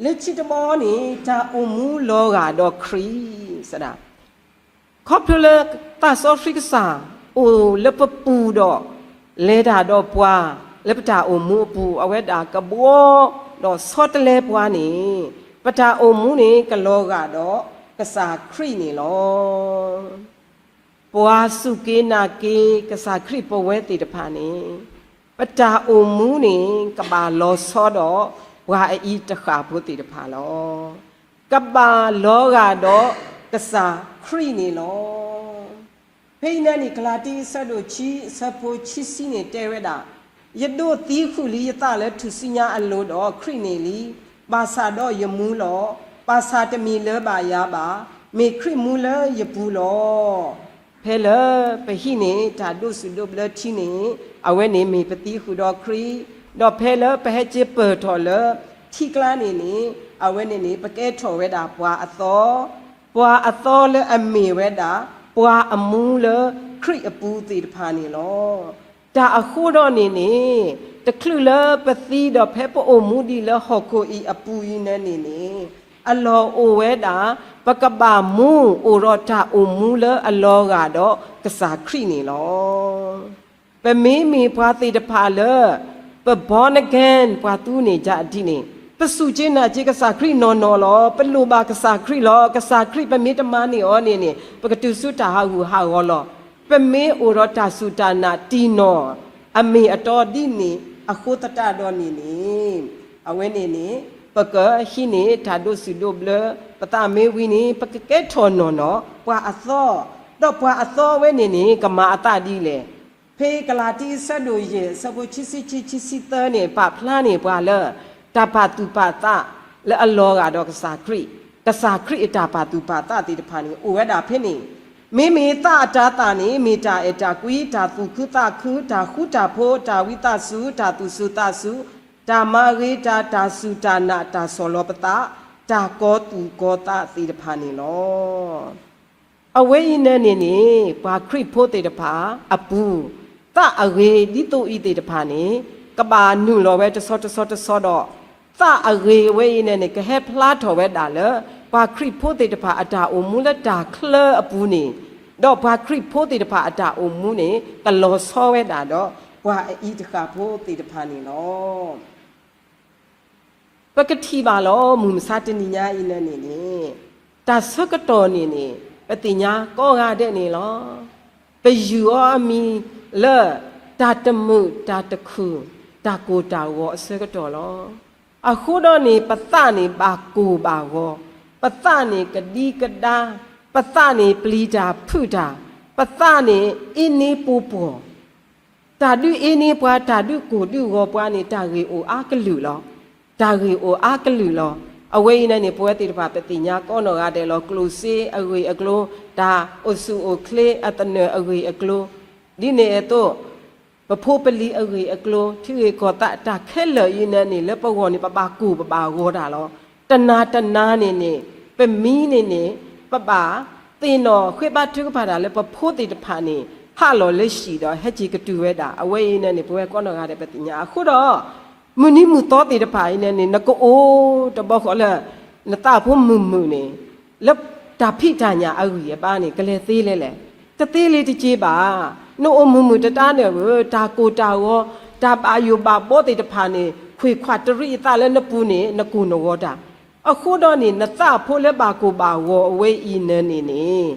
လၢခံတဘီန့ၣ် တၢ်အိၣ်မူလီၤဂာ်ဒီးခရံာ်, ခီဖျိလၢသးစီဆှံကစၢ်အိၣ်လၢပပူၤဒီး လဲၤတၢ်ဒီးပှၤလၢပတၢ်အိၣ်မူအပူၤ, အဝဲဒၣ်ကဘှီဒီးဆီတလဲပှၤန့ၣ်, ပတၢ်အိၣ်မူန့ၣ် ကလီၤဂာ်ဒီးကစၢ်ခရံာ်န့ၣ်လီၤ. ပှၤစူၢ်က့ၤနာ်က့ၤကစၢ်ခရံာ်ပဝဲသ့ၣ်တဖၣ်န့ၣ်, ပတၢ်အိၣ်မူန့ၣ် ကဘၣ်လီၤဆီဒီးပှၤအအံၤတဃၣ်ဖိသ့ၣ်တဖၣ်လီၤ. ကဘၣ်လီၤဂာ်ဒီးကစၢ်ခရံာ်န့ၣ်လီၤ. ဖဲအံၤန့ၣ်န့ၣ် ကလၤတံ အဆၢဒိၣ်ခံ အဆၢဖိခံဆံန့ၣ် တဲဝဲဒၣ်, ယဒိးသံဃုာ်လံယသးလၢထူၣ်စုညါအလိၤဒီးခရံာ်န့ၣ်လံ, ဘၣ်ဆၣ်ဒီးယမူလီၤ. ပၢ်ဆၣ်တမ့ၢ်လၢၤဘၣ်ယၤဘၣ်, မ့ၢ်ခရံာ်မူလၢယပူၤလီၤ. ဖဲလၢပဟံးန့ၢ်တၢ်ဒိးစူၣ်ဒိးဘျၢထံန့ၣ်, အဝဲန့ၣ်မ့ၢ်ပသံဃုာ်ဒီးခရံာ်, ဒီးဖဲလၢပဟဲက့ၤပၢၢ်ထီၣ်လၢထံကျါန့ၣ်န့ၣ်, အဝဲန့ၣ်န့ၣ် ပကဲထီၣ်ဝဲဒၣ်ပှၤအသီ, ပှၤအသီလၢအမ့ၢ်ဝဲဒၣ် ပှၤအမူလၢခရံာ်အပူၤသ့ၣ်တဖၣ်န့ၣ်လီၤ. တၢ်အဃိဒီးန့ၣ်န့ၣ်, တချုးလၢပသံဒီးဖဲပအိၣ်မူဒံးလၢဟီၣ်ခိၣ်အံၤအပူၤအံၤန့ၣ်န့ၣ်, အလီၢ်အိၣ်ဝဲဒၣ် ပကဘၣ်မူအိၣ်ဒီးတၢ်အိၣ်မူလၢအလီၤဂာ်ဒီးကစၢ်ခရံာ်န့ၣ်လီၤ. ပမ့မ့ၢ်ပှၤသ့ၣ်တဖၣ်လၢ ပ born again ပှၤသူန့ၣ်ယါဒ်န့ၣ်, ပစူၢ်က့ၤနာ်က့ၤကစၢ်ခရံာ်နီၢ်နီၢ်လီၤ. ပလိၣ်ဘၣ်ကစၢ်ခရံာ်လီၤ. ကစၢ်ခရံာ်ပမ့ၢ်တမၤန့ၢ်အီၤန့ၣ်န့ၣ်, ပကတုၤဆူတၢ်ဟးဂူာ်ဟးဂီၤလီၤ. ပမ့ၢ်အိၣ်ဒီးတၢ်စူၢ်တၢ်နာ်တံၢ်နီၢ် အမ့ၢ်အတီဒ်န့ၣ်အဃိသတးဒီးန့ၣ်န့ၣ်, အဝဲန့ၣ်န့ၣ် ပကဟံးန့ၢ်တၢ်ဒိးစူၣ်ဒိးဘျၢပသးမ့ၢ်ဝံၤန့ၣ် ပကကဲထီၣ်နီၢ်နီၢ် ပှၤအသီ, ဒီးပှၤအသီဝဲန့ၣ်န့ၣ် ကမၤအသးဒ်လဲၣ်. ဖဲကလၤတံ အဆၢဒိၣ်ယဲၢ် အဆၢဖိခံဆံခံ ခံဆံသၢန့ၣ် ပာ်ဖျါန့ၢ်ပှၤလၢ တၢ်ပာ်သူၣ်ပာ်သးလၢအလီၤဂာ်ဒီးကစၢ်ခရံာ်, ကစၢ်ခရံာ်အတၢ်ပာ်သူၣ်ပာ်သးသ့ၣ်တဖၣ်န့ၣ် အိၣ်ဝဲဒၣ်ဖဲန့ၣ်, မ့မ့ၢ်သးအတၤသၣ်န့ၣ် မ့ၢ်တၢ်အဲၣ်တၢ်ကွံ, တၢ်သူၣ်ခုသးခု, တၢ်ဃူတၢ်ဖိး, တၢ်ဝံသးစူၤ, တၢ်သူၣ်စူၤသးစူၤ, တၢ်မၤဂ့ၤတၢ်, တၢ်စူၢ်တၢ်နာ်, တၢ်ဆီၣ်လီၤပသး, တၢ်ကီသူၣ်ကီသးသ့ၣ်တဖၣ်န့ၣ်လီၤ. အဝဲအံၤန့ၣ်န့ၣ်န့ၣ် ပှၤခရံာ်ဖိသ့ၣ်တဖၣ်အပူၤ, သးအဂ့ၤဒ်သိးအံၤသ့ၣ်တဖၣ်န့ၣ် ကဘၣ်နုာ်လီၤဝဲတဆီတဆီတဆီဒီး, သးအဂ့ၤဝဲအံၤန့ၣ်န့ၣ် ကဟဲဖျါထီၣ်ဝဲဒၣ်လၢ ပှၤခရံာ်ဖိသ့ၣ်တဖၣ်အတၢ်အိၣ်မူလၢတၢ်ချၢအပူၤန့ၣ်, ဒီးပှၤခရံာ်ဖိသ့ၣ်တဖၣ်အတၢ်အိၣ်မူန့ၣ် ကလီၤဆီဝဲဒၣ်ဒီး ပှၤအအံၤတဃၣ်ဖိသ့ၣ်တဖၣ်န့ၣ်လီၤ. ပကထံၣ်ဘၣ်လီၤ မုၢ်မဆါတနံၤညါအံၤန့ၣ်န့ၣ်, တၢ်ဆၢကတီၢ်န့ၣ်န့ၣ် ပသ့ၣ်ညါကိးဂၤဒဲးန့ၣ်လီၤ. ပယူာ်အီၤအမံၤလၢ တၢ်တမုာ်တၢ်တခုၣ် တၢ်ကိၢ်တၢ်ဂီၤအဆၢကတီၢ်လီၤ. အဃိဒီးန့ၣ် ပသးန့ၣ်ဘၣ်ကိၢ်ဘၣ်ဂီၤ, ပသးန့ၣ်ကဒံကဒါ, ပသးန့ၣ်ပျံၤတၢ်ဖုးတၢ်, ပသးန့ၣ်အ့န့ပှီၤပှီၤ တၢ်ဒုးအ့န့ပှၤ တၢ်ဒုးကိၢ်ဒုးဂီၤပှၤန့ၣ် တၢ်ဂ့ၢ်အိၣ်အါကလုာ်လီၤ. တၢ်ဂ့ၢ်အိၣ်အါကလုာ်လီၤ. အဝဲအံၤန့ၣ်န့ၣ် ပဝဲသ့ၣ်တဖၣ်ပသ့ၣ်ညါကိးနီၢ်ဂၤဒဲးလီၤ. ကျိၣ်စ့အဂ့ၢ်အကျိၤ, တၢ်အိၣ်ဆူၣ်အိၣ်ချ့အသနၢၣ်အဂ့ၢ်အကျိၤ, ဒ်န့ၣ်အသိး ပဖိပလံၤအဂ့ၢ်အကျိၤ, ထံဂ့ၢ်ကီၢ်သး တၢ်ခဲလၢာ်အံၤန့ၣ်န့ၣ် လၢပဂီၢ်န့ၣ် ပဘၣ်ကိၢ်ပဘၣ်ဂီၤတၢ်လီၤ. တနၤတနၤန့ၣ်န့ၣ် ပမံန့ၣ်န့ၣ် ပဘၣ်သ့ၣ်နီၣ်ဃ့ဘါထုကဖၣ်တၢ်လၢပဖိသ့ၣ်တဖၣ်န့ၣ် ဟးလီၤလၢဟံၣ်ဒီးဟဲက့ၤကတုၤဝဲဒၣ်. အဝဲအံၤန့ၣ်န့ၣ် ပဝဲကိးနီၢ်ဂၤဒဲးပသ့ၣ်ညါအဃိဒီး မုၢ်နံၤမုၢ်သီသ့ၣ်တဖၣ်အံၤန့ၣ်န့ၣ် နကအိၣ်တဘီဃီလၢ နသးဖိမုာ်မုာ်န့ၣ် လၢတၢ်ဖံးတၢ်ညၣ်အဂံၢ်အဘါန့ၣ် ကလဲၤသ့လဲၣ်လဲၣ်. တသ့လံတက့ၢ်ဘၣ်. နအိၣ်မုာ်မုာ်တတၢ်န့ၣ်ဧၢ, တၢ်ကိၢ်တၢ်ဂီၤ, တၢ်ဘၣ်ယိၣ်ဘၣ်ဘီသ့ၣ်တဖၣ်န့ၣ် ခွ့ၣ်ခွါတရံးအသးလၢနပူၤန့ၣ် နကိၢ်နဂီၤတၢ်. အဃိဒီးန့ၣ် နသးဖိလၢဘၣ်ကိၢ်ဘၣ်ဂီၤအဝဲအံၤန့ၣ်န့ၣ်န့ၣ်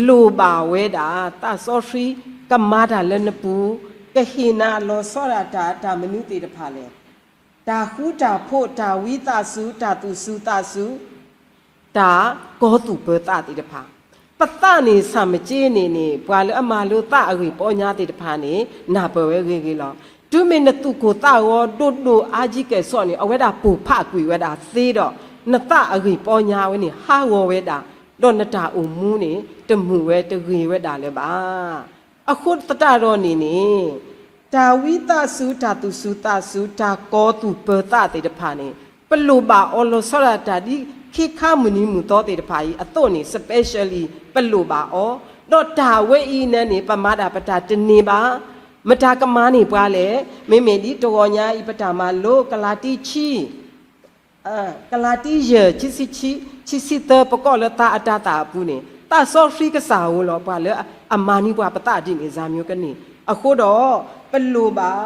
လိၣ်ဘၣ်ဝဲဒၣ် သးစီဆှံကမၤတၢ်လၢနပူၤ, ကဟ့ၣ်နၤလီၤဆီဒၣ်တၢ် တၢ်မနုၤသ့ၣ်တဖၣ်လဲၣ်. တၢ်ဃူတၢ်ဖိး, တၢ်ဝံသးစူၤ, တၢ်သူၣ်စူၤသးစူၤ, တၢ်ကီသူၣ်ပၢၤသးသ့ၣ်တဖၣ်, ပသးန့ၣ် ဆၣ်မက့န့ၣ်န့ၣ် ပှၤလၢအမၤလိသးအဂ့ၢ်ပီညါသ့ၣ်တဖၣ်န့ၣ် နၢ်ပၢၢ်ဝဲဂ့ၤဂ့ၤလီၤ. တုၤမ့ၢ်နသူၣ်ကိၢ်သးဂီၤဒိၣ်ဒိၣ်အါကံကဲၣ်ဆိးန့ၣ် အဝဲဒၣ်ပိၢ်ဖးကွံာ်ဝဲဒၣ်သ့ဒီး နသးအဂ့ၢ်ပီညါဝဲန့ၣ် ဟးဂီၤဝဲဒၣ်, ဒီးနတၢ်အိၣ်မူန့ၣ် တမုာ်ဝဲတဂ့ၤဝဲဒၣ်လၢၤဘၣ်. အဃိသတးဒီးန့ၣ်န့ၣ် တၢ်ဝံသးစူၤ, တၢ်သူၣ်စူၤသးစူၤ, တၢ်ကီသူၣ်ပၢၤသးသ့ၣ်တဖၣ်န့ၣ် ပလိၣ်ဘၣ်အီၤလီၤဆီဒၣ်တၢ်ဒ်ခ့ခါမုၢ်နံၤမုၢ်သီသ့ၣ်တဖၣ်အံၤအသိးန့ၣ် specially ပလိၣ်ဘၣ်အီၤ, ဒီးတၢ်ဝဲအံၤန့ၣ်န့ၣ် ပမၤဒၣ်ပတၢ်တန့ၢ်ဘၣ်. မတၤကမၤန့ၢ်ပှၤလဲၣ်. မ့မ့ၢ်ဒ်တဂီၤညါအံၤ ပတၢ်မၤလိကလၤတံ ခံ ကလၤတံ ယဲၢ် ခံဆံခံ, ခံဆံသၢ ပကိးလၢသးအတၤသၣ်အပူၤန့ၣ် သးစီဆှံကစၢ်ဧိၤလီၤ ပှၤလၢအမၤန့ၢ်ပှၤပသးဒ်န့ၣ် စၢ်မၠိကန့ၣ်. အဃိဒီး ပလိၣ်ဘၣ်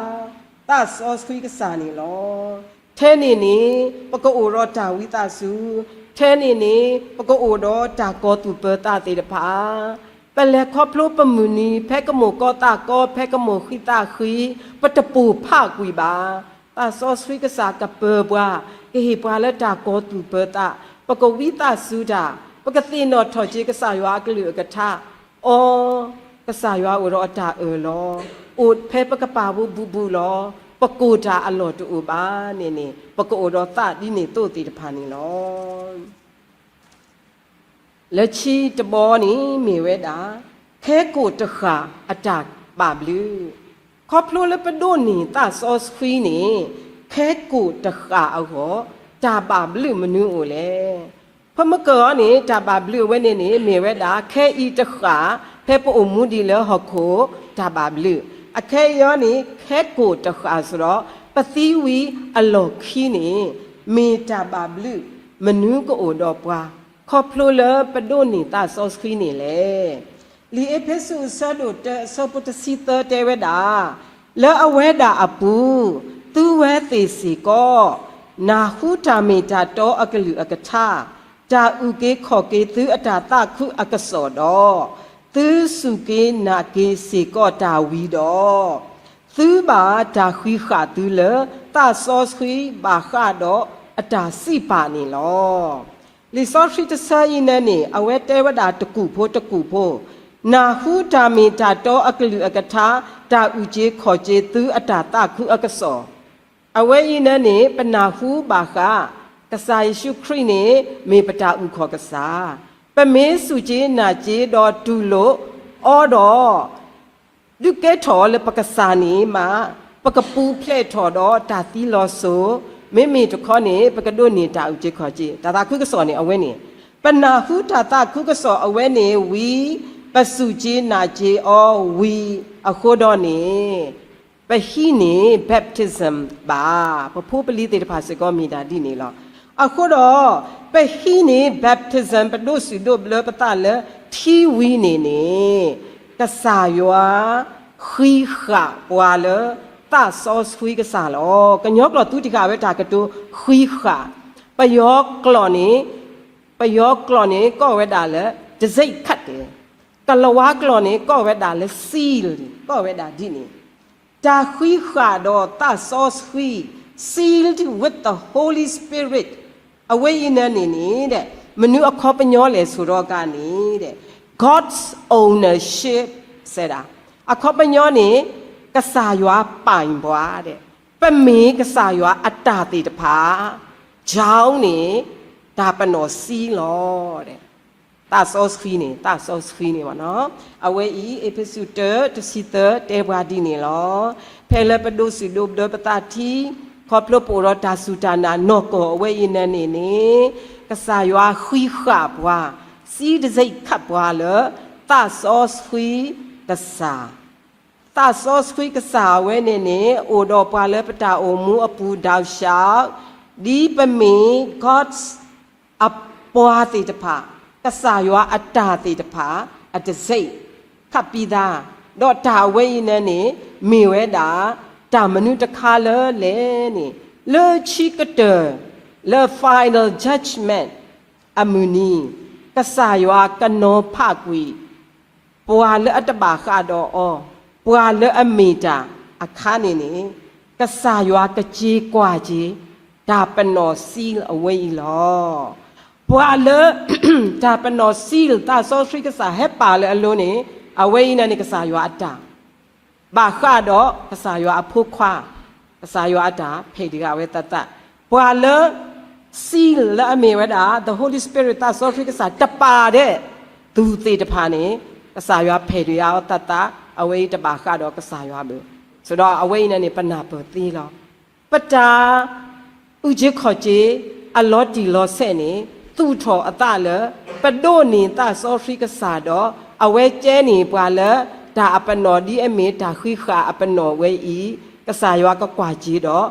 သးစီဆှံကစၢ်န့ၣ်လီၤ. ထဲန့ၣ်န့ၣ် ပကအိၣ်ဒီးတၢ်ဝံသးစူၤ, ထဲန့ၣ်န့ၣ် ပကအိၣ်ဒီးတၢ်ကီသူၣ်ပၢၤသးသ့ၣ်တဖၣ် ပလဲၤခီဖျိပမုၢ်နံၤ ဖဲကမိၣ်ကီသးကီ, ဖဲကမိၣ်ဃံသးဃံ, ပတပိၢ်ဖးကွံာ်ဘၣ်. သးစီဆှံကစၢ်ကပၢၤပှၤ, ကဟ့ၣ်ပှၤလၢတၢ်ကီသူၣ်ပၢၤသး, ပကဝံသးစူၤတၢ်, ပကသ့ၣ်နီၣ်ထီၣ်က့ၤကစၢ်ယွၤအကလုၢ်အကထါ, အီ ကစၢ်ယွၤအိၣ်ဒီးအတၢ်အၢၣ်လီၤ, အိၣ်ဖဲပကပၤဖိဘူးဘူးလီၤ. ပကိၢ်တၢ်အလီၢ်တအိၣ်ဘၣ်န့ၣ်န့ၣ် ပကအိၣ်ဒီးသးဒ်န့ၣ်သိးသ့ၣ်တဖၣ်န့ၣ်လီၤ. လၢခံတဘီန့ၣ်မ့ၢ်ဝဲဒၣ် ခဲကိာ်တဃၣ်အတၢ်ဘၣ်ဘျုး. ခီဖျိလၢပဒိးန့ၢ်သးစီဆှံန့ၣ် ခဲကိာ်တဃၣ်အဂီၢ် တၢ်ဘၣ်ဘျုးမနုၤအိၣ်လဲၣ်. ဖဲမုၢ်ကၢၢ်အံၤန့ၣ် တၢ်ဘၣ်ဘျုးအဝဲန့ၣ်န့ၣ် မ့ၢ်ဝဲဒၣ် ခဲအံၤတဃၣ် ဖဲပအိၣ်မူဒံးလၢဟီၣ်ခိၣ် တၢ်ဘၣ်ဘျုး. အခဲအံၤအံၤန့ၣ် ခဲကိာ်တဃၣ်စ့ၢ်ဒီး ပသံဝံၤအလီၢ်ခံန့ၣ် မ့ၢ်တၢ်ဘၣ်ဘျုးမနုၤကအိၣ်ဒီးပှၤ ခီဖျိလၢပဒိးန့ၢ်သးစီဆှံန့ၣ်လဲၣ်. လံာ်အ့းဖ့းစူးအဆၢဒိၣ်တၢအဆၢဖိတဆံသၢတဲဝဲဒၣ်, လၢအဝဲဒၣ်အပူၤ သုဝဲသ့ၣ်စ့ၢ်ကီး နၢ်ဟူတၢ်မ့ၢ်တၢ်တီအကလုၢ်အကထါ, တၢ်အုၣ်က့ၤခီၣ်က့ၤသုအတၢ်သးခုအကစီၣ်ဒီး, သုစူၢ်က့ၤနာ်က့ၤစ့ၢ်ကီးတၢ်ဝံၤဒီး, သုဘၣ်တၢ်ဃံးဃာ်သုလၢ သးစီဆှံဘၣ်ဃးဒီးအတၢ်စံးပာ်န့ၣ်လီၤ. လံာ်စီဆှံတဆၢအံၤန့ၣ်န့ၣ် အဝဲတဲဝဲဒၣ်တကူာ်ဖိတကူာ်ဖိ, နၢ်ဟူတၢ်မ့ၢ်တၢ်တီအကလုၢ်အကထါ, တၢ်အုၣ်က့ၤခီၣ်က့ၤသုအတၢ်သးခုအကစီၣ်. အဝဲအံၤန့ၣ်န့ၣ် ပနၢ်ဟူဘၣ်ဃး ကစၢ်ယ့ၣ်ၡူးခရံာ်န့ၣ် မ့ၢ်ပတၢ်အုၣ်ခီၣ်ကစၢ်, ပမ့ၢ်စူၢ်က့ၤနာ်က့ၤဒီးတူၢ်လိာ်အီၤဒီး ဒုးကဲထီၣ်အီၤလၢပကစၢ်န့ၣ်မး, ပကပူၤဖျဲးထီၣ်ဒီးတၢ်သံလီၤစိၤ, မ့မ့ၢ်တခီန့ၣ် ပကဒိးန့ၢ်တၢ်အုၣ်က့ၤခီၣ်က့ၤ, တၢ်သးခုကစီၣ်န့ၣ် အဝဲန့ၣ်, ပနၢ်ဟူတၢ်သးခုကစီၣ်အဝဲန့ၣ်ဝံၤ, ပစူၢ်က့ၤနာ်က့ၤအီၤဝံၤအဃိဒီးန့ၣ်, ပဟံးန့ၢ် baptism ဘၣ်, ပဖိပလံၤသ့ၣ်တဖၣ်စ့ၢ်ကီးမ့ၢ်ဒၣ်ဒ်န့ၣ်လီၤ. အဃိဒီး ပဟံးန့ၢ် baptism ပဒိးစူၢ်ဒိးဘျၢပသးလၢထံဝံၤန့ၣ်န့ၣ်, ကစၢ်ယွၤဃံးဃာ်ပှၤလၢသးစီဆှံကစၢ်လီၤ. ကညီကျိာ်သူတ့ၢ်ဃာ်ဝဲတၢ်ကတိၤဃံးဃာ်, ပယီၤကျိာ်န့ၣ်, ပယီၤကျိာ်န့ၣ် ကိးဝဲဒၣ်လၢ တံဆိပ်ခတ်, ကလၤဝါကျိာ်န့ၣ် ကိးဝဲဒၣ်လၢ seal, ကိးဝဲဒၣ်ဒ်န့ၣ် တၢ်ဃံးဃာ်ဒီးသးစီဆှံ, sealed with the Holy Spirit, အဝဲအံၤန့ၣ်န့ၣ်န့ၣ်, မနုၤအခီပညီလဲၣ်ဆိဒီးကါန့ၣ်, God's ownership စဲဒၣ်, အခီပညီန့ၣ် ကစၢ်ယွၤပၢ်ပှၤ, ပမ့ၢ်ကစၢ်ယွၤအတၢ်သ့ၣ်တဖၣ်, ကၠီန့ၣ် တၢ်ပနီၣ်စံလီၤ. သးစီဆှံန့ၣ်, သးစီဆှံန့ၣ်ဘၣ်နီၤ, အဝဲအံၤ အ့းဖ့းစူးတၢ တဆံသၢ တဲပှၤဒ်န့ၣ်လီၤ. ဖဲလၢပဒိးစူၢ်ဒိးဘျၢပသးထံ, ခီဖျိပအိၣ်ဒီးတၢ်စူၢ်တၢ်နာ်နီၢ်ကီၢ်အဝဲအံၤန့ၣ်န့ၣ်, ကစၢ်ယွၤဃံးဃာ်ပှၤ, စံးတံဆိပ်ခတ်ပှၤလၢ သးစီဆှံကစၢ် သးစီဆှံကစၢ်အဝဲန့ၣ်န့ၣ် အိၣ်ဒီးပှၤလၢပတၢ်အိၣ်မူအပူၤ ဒၣ်ရှး, ဒ်ပမ့ၢ် God's အပှၤသ့ၣ်တဖၣ်, ကစၢ်ယွၤအတၢ်သ့ၣ်တဖၣ်, အတံဆိပ်ခတ်ပသး, ဒီးတၢ်အဝဲအံၤန့ၣ်န့ၣ် မ့ၢ်ဝဲဒၣ် တၢ်မနုၤတခါလၢလဲၣ်န့ၣ်, လၢခံကတၢၢ်, လၢ final judgment အမုၢ်နံၤ, ကစၢ်ယွၤကနီၤဖးကွံာ် ပှၤလၢအတဘၣ်ဃးဒီးအီၤ, ပှၤလၢအမ့ၢ်တၢ်အခါန့ၣ်န့ၣ်, ကစၢ်ယွၤကက့ၤကွၢ်က့ၤ တၢ်ပနီၣ်စံလၢအဝဲအံၤလီၤ. ပှၤလၢ တၢ်ပနီၣ်စံလၢသးစီဆှံကစၢ်ဟဲပာ်လၢအလိၤန့ၣ်, အဝဲအံၤန့ၣ်န့ၣ် ကစၢ်ယွၤအတၢ် ဘၣ်ဃးဒီးကစၢ်ယွၤအဖိခွါ, ကစၢ်ယွၤအတၢ်ဖဲးတဂၤဝဲသးသး, ပှၤလၢ seal လၢအမ့ၢ်ဝဲဒၣ် the Holy Spirit သးစီဆှံကစၢ်တပာ်ဒဲး သူသ့ၣ်တဖၣ်န့ၣ်, ကစၢ်ယွၤဖဲးတဂၤအီၤသးသး, အဝဲအံၤတဘၣ်ဃးဒီးကစၢ်ယွၤဘၣ်. ဆိုတော့ အဝဲအံၤန့ၣ်န့ၣ် ပနၢ်ပၢၢ်သ့လီၤ. ပတၢ် အုၣ်က့ၤခီၣ်က့ၤ အလီၤတံၢ်လီၤဆဲးန့ၣ် သူၣ်ထီၣ်အသးလၢ ပဒိးန့ၢ်သးစီဆှံကစၢ်ဒီး အဝဲကဲန့ၢ်ပှၤလၢ တၢ်အပနီၣ်ဒ်အမ့ၢ်တၢ်ဃံးဃာ်အပနီၣ်ဝဲအံၤ, ကစၢ်ယွၤကကွၢ်က့ၤဒီး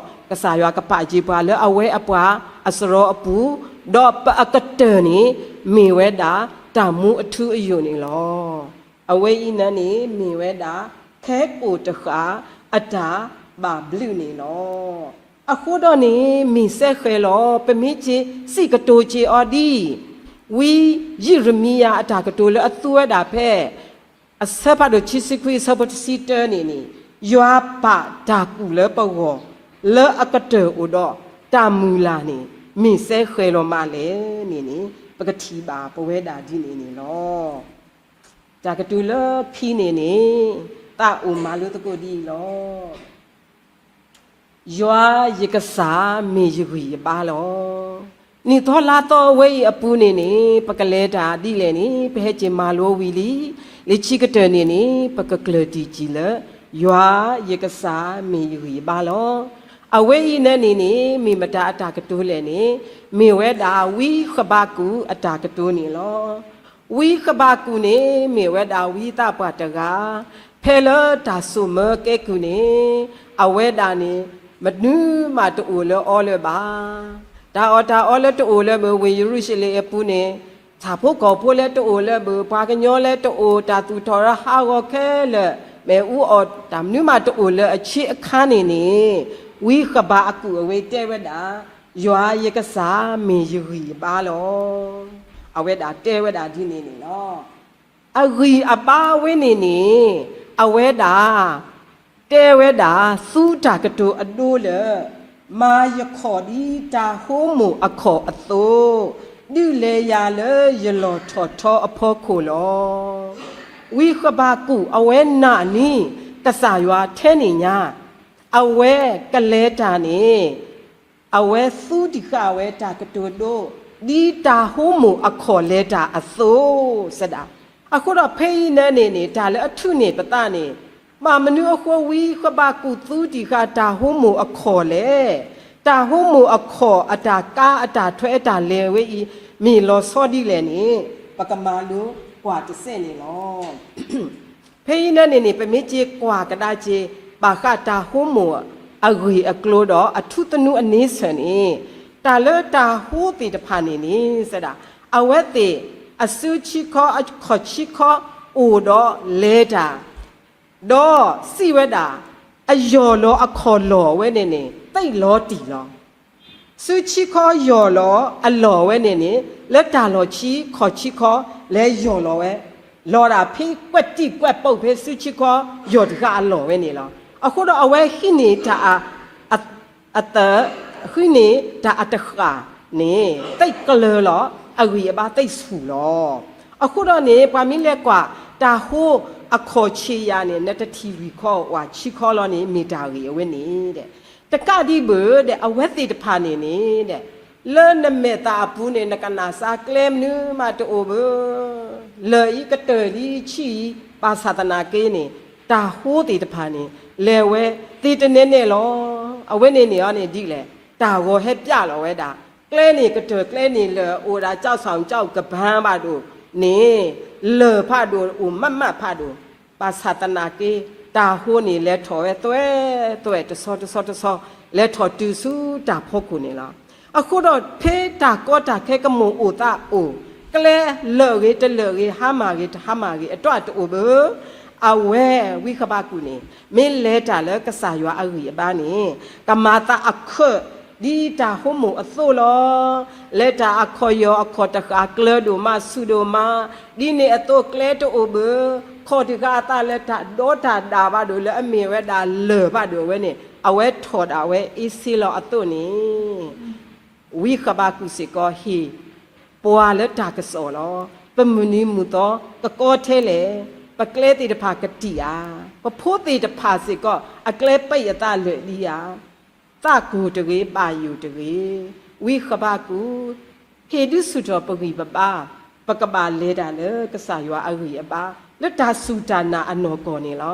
ကစၢ်ယွၤကပာ်က့ၤပှၤလၢအဝဲအပှၤအစရီအပူၤ, ဒီးပအကတၢၢ်န့ၣ် မ့ၢ်ဝဲဒၣ်တၢ်မူအထူအယိာ်န့ၣ်လီၤ. အဝဲအံၤန့ၣ်န့ၣ် မ့ၢ်ဝဲဒၣ် ခဲကိာ်တဃာ် အတၢ်ဘၣ်ဘျုးန့ၣ်လီၤ. အဃိဒီးန့ၣ် မ့ၢ်စဲဃဲၤလီၤ ပမ့ၢ်က့ၤစံးကတိၤက့ၤအီၤဒ် ဝံယံးရမံယၤအတၢ်ကတိၤလၢအသူဝဲဒၣ်ဖဲ အဆၢဖးဒိၣ်ခံဆံခွံ အဆၢဖိတဆံတၢန့ၣ်န့ၣ်, ယွၤပာ်တၢ်ကူၣ်လၢပဂီၢ် လၢအကတၢၢ်အိၣ်ဒီး တၢ်မုၢ်လၢ်န့ၣ် မ့ၢ်စဲဃဲၤလီၤမးလဲၣ်န့ၣ်န့ၣ် ပကထံၣ်ဘၣ်ပဝဲဒၣ်ဒ်န့ၣ်န့ၣ်လီၤ. တၢ်ကတိၤလၢခံန့ၣ်န့ၣ် သးအိၣ်မၤလိသကိးဒ်အံၤလီၤ. ယွၤယကစၢ်မ့ၢ်ယဂံၢ်ယဘါလီၤ. နံၣ်သီလါသီဝဲအံၤအပူၤန့ၣ်န့ၣ် ပကလဲၤတၢ်ဒ်လဲၣ်န့ၣ် ပဟဲက့ၤမၤလိဝံၤလံ. လၢခံကတၢၢ်န့ၣ်န့ၣ် ပကကျၢၢ်တံၢ်ကံၣ်လၢ ယွၤယကစၢ်မ့ၢ်ယဂံၢ်ယဘါလီၤ. အဝဲအံၤန့ၣ်န့ၣ်န့ၣ် မ့ၢ်မတၤအတၢ်ကတိၤလဲၣ်န့ၣ် မ့ၢ်ဝဲဒၣ်ဝံဃဘးကူာ်အတၢ်ကတိၤန့ၣ်လီၤ. ဝံဃဘးကူာ်န့ၣ် မ့ၢ်ဝဲဒၣ်ဝံသးပှၢ်တဂၤ ဖဲလၢတၢ်စိာ်မၢကဲကုၢ်န့ၣ် အဝဲဒၣ်န့ၣ် မနုၤမးတအိၣ်လၢအီလၢၤဘၣ်. တၢ်အီၣ်တၢ်အီလၢတအိၣ်လၢၤဘၣ် ဝ့ၢ်ယရူၤၡလ့ၣ်အပူၤန့ၣ် ဆၣ်ဖိကီၢ်ဖိလၢတအိၣ်လၢၤဘၣ် ပှၤကညီလၢတအိၣ် တၢ်သူၣ်ထီၣ်ရဟးဂီၤခဲလၢာ် မ့ၣ်အူအီၣ်တၢ်မနုၤမးတအိၣ်လၢၤအဆံးအခါန့ၣ်န့ၣ် ဝံဃဘးကူာ်အဝဲတဲဝဲဒၣ် ယွၤယကစၢ်မ့ၢ်ယဂံၢ်ယဘါလီၤ. အဝဲဒၣ်တဲဝဲဒၣ်ဒ်န့ၣ်န့ၣ်လီၤ. အဂံၢ်အဘါဝဲန့ၣ်န့ၣ် အဝဲဒၣ် တဲဝဲဒၣ် သူတၢ်ကတိၤအဒိလၢ မၤယခီၣ်ဒ်တၢ်ဟိမိၣ်အခီၣ်အသိး, ဒုးလဲၤယၤလၢယလီၢ်ထီၣ်ထီအဖီခိၣ်လီၤ. ဝံဃဘးကူာ်အဝဲနာ်န့ၢ် ကစၢ်ယွၤထဲန့ၣ်ညါ, အဝဲကလဲၤတၢ်န့ၣ် အဝဲသူတံၢ်ဃာ်ဝဲတၢ်ကတိၤဒိ ဒ်တၢ်ဟိမိၣ်အခီၣ်လဲၤတၢ်အသိးစဒၣ်. အဃိဒီးဖဲအံၤန့ၣ်န့ၣ်န့ၣ် တၢ်လၢအထုးန့ၢ်ပသးန့ၣ်, ဘၣ်မနုၤအဃိဝံဃဘးကူာ်သူတံၢ်ဃာ်တၢ်ဟိမိၣ်အခီၣ်လဲၣ်, တၢ်ဟိမိၣ်အခီၣ်အတၢ်ကါအတၢ်ထွဲအတၢ်လဲၤဝဲအံၤ မ့ၢ်လီၤဆီဒ်လဲၣ်န့ၣ် ပကမၤလိကွၢ်တစဲးန့ၣ်လီၤ. ဖဲအံၤန့ၣ်န့ၣ်န့ၣ် ပမ့ၢ်က့ၤကွၢ်ကဒါက့ၤ ဘၣ်ဃးတၢ်ဟိမိၣ်အဂ့ၢ်အကျိၤဒီး အထူသနူအန့ဆၢၣ်န့ၣ်, တၢ်လၢတၢ်ဟိသ့ၣ်တဖၣ်န့ၣ်န့ၣ် စဒၣ်, အဝဲသ့ၣ်အစုဆံခီ အခီၣ်ဆံခီအိၣ်ဒီးလဲၤတၢ်, ဒီးစံးဝဲဒၣ် အယီၢ်လီၤအခီၣ်လီၢ်ဝဲန့ၣ်န့ၣ် သ့ၣ်လီၤတံၢ်လီၤ. စုဆံခီယီၢ်လီၤအလီၢ်ဝဲန့ၣ်န့ၣ် လၢတၢ်လီၢ်ဆံခီၣ်ဆံခီ လဲၤယီၢ်လီၤဝဲ, လီၤဒၣ်ဖဲကွဲၢ်တံၢ်ကွဲၢ်ပူၤဖဲစုဆံခီယီၢ်တဃာ်အလီၢ်ဝဲန့ၣ်လီၤ. အဃိဒီးအဝဲဃုန့ၢ်တၢ်အ အသၢ, ဃုန့ၢ်တၢ်အတဃၣ်န့ၣ် သ့ၣ်ကျၢၤလီၤ, အဂံၢ်အဘါသ့ၣ်ဆူၣ်လီၤ. အဃိဒီးန့ၣ် ပှၤမ့ၢ်လဲၤကွၢ် တၢ်ဟိအခီၣ်ဆံးယၤန့ၣ် နတထံၣ်လွံၢ်ခီ ဝးဆံခီလီၤန့ၣ် မ့ၢ်တၢ်ဂ့ၢ်အဝဲန့ၣ်ဒီး, တကးဒံးဘၣ်ဒီး အဝဲသ့ၣ်တဖၣ်န့ၣ်န့ၣ်ဒီး လၢနမဲာ်သၣ်အပူၤန့ၣ် နကနၣ်စၢ်ကျဲမနုၤမးတအိၣ်ဘၣ်, လၢၢ်အံၤကတၢၢ်လံဆံးအံၤ ဘၣ်ဆၣ်သနာ်က့န့ၣ် တၢ်ဟိသ့ၣ်တဖၣ်န့ၣ် လဲၤဝဲသ့တနဲနဲလီၤ. အဝဲန့ၣ်န့ၣ်အီၤန့ၣ်ဒ်လဲၣ်, တၢ်ဂီၤဟဲပျၢ်လီၤဝဲဒၣ်, ကျဲန့ၣ်ကတၢၢ်ကျဲန့ၣ်လၢအအိၣ်ဒၣ် ကၠီၣ်စီၣ်ကၠီၣ်ကပၤဘၣ်ဒိၣ်န့ၣ်, လၢၢ်ဖးဒိၣ်အိၣ်မးမးဖးဒိၣ်, ဘၣ်ဆၣ်သနာ်က့ တၢ်ဟိန့ၣ်လဲၤထီၣ်ဝဲသွဲသွဲတဆီတဆီတဆီ, လဲၤထီၣ်တုၤဆူတၢ်ဖီခိၣ်န့ၣ်လီၤ. အဃိဒီးဖဲတၢ်ကီတၢ်ခဲကမိၣ်အိၣ်သးအိၣ်, ကျဲလၢာ်ဂ့ၤတလၢာ်ဂ့ၤ ဟါမၢ်ဂ့ၤတဟါမၢ်ဂ့ၤ အတၢ်တအိၣ်ဘၣ်, အဝဲဝံဃဘးကူာ်န့ၣ် မ့ၢ်လဲၤတၢ်လၢကစၢ်ယွၤအဂံၢ်အဘါန့ၣ် ကမၤသးအခၢၣ် ဒ်တၢ်ဟိမိၣ်အသိးလီၤ. လဲၤတၢ်အခီၣ်ယီၢ်အခီၣ်တဃၣ်ကျၢၤဒိၣ်မးဆူၣ်ဒိၣ်မး, ဒ်န့ၣ်အသိးကျဲတအိၣ်ဘၣ်, ခီၣ်တံၢ်ဃာ်အသးလၢတၢ်ဒီတၢ်ဒၣ်ဘၣ်ဒိၣ် လၢအမ့ၢ်ဝဲဒၣ်လၢၢ်ဘၣ်ဒိၣ်ဝဲန့ၣ် အဝဲထီၣ်ဒၣ်ဝဲအ့စ့လီၤအသိးန့ၣ် ဝံဃဘးကူာ်စ့ၢ်ကီးဟ့ၣ်ပှၤလၢတၢ်ကစီၣ်လီၤ. ပမုၢ်နံၤမုၢ်သီကကီထဲလဲၣ်, ပကျဲသ့ၣ်တဖၣ်ကတံာ်ဧါ, ပဖိသ့ၣ်တဖၣ်စ့ၢ်ကီး အကျဲပံအသးလၢာ်ဒံးဧါ, သးကိၢ်တဂ့ၤ ဘၣ်ယိၣ်တဂ့ၤ, ဝံဃဘးကူာ် ဟ့ၣ်ဒုးဆူၣ်ထီၣ်ပဂံၢ်ပဘါ, ပကဘၣ်လဲၤတၢ်လၢကစၢ်ယွၤအဂံၢ်အဘါ လၢတၢ်စူၢ်တၢ်နာ်အနီၢ်ကီၢ်န့ၣ်လီၤ.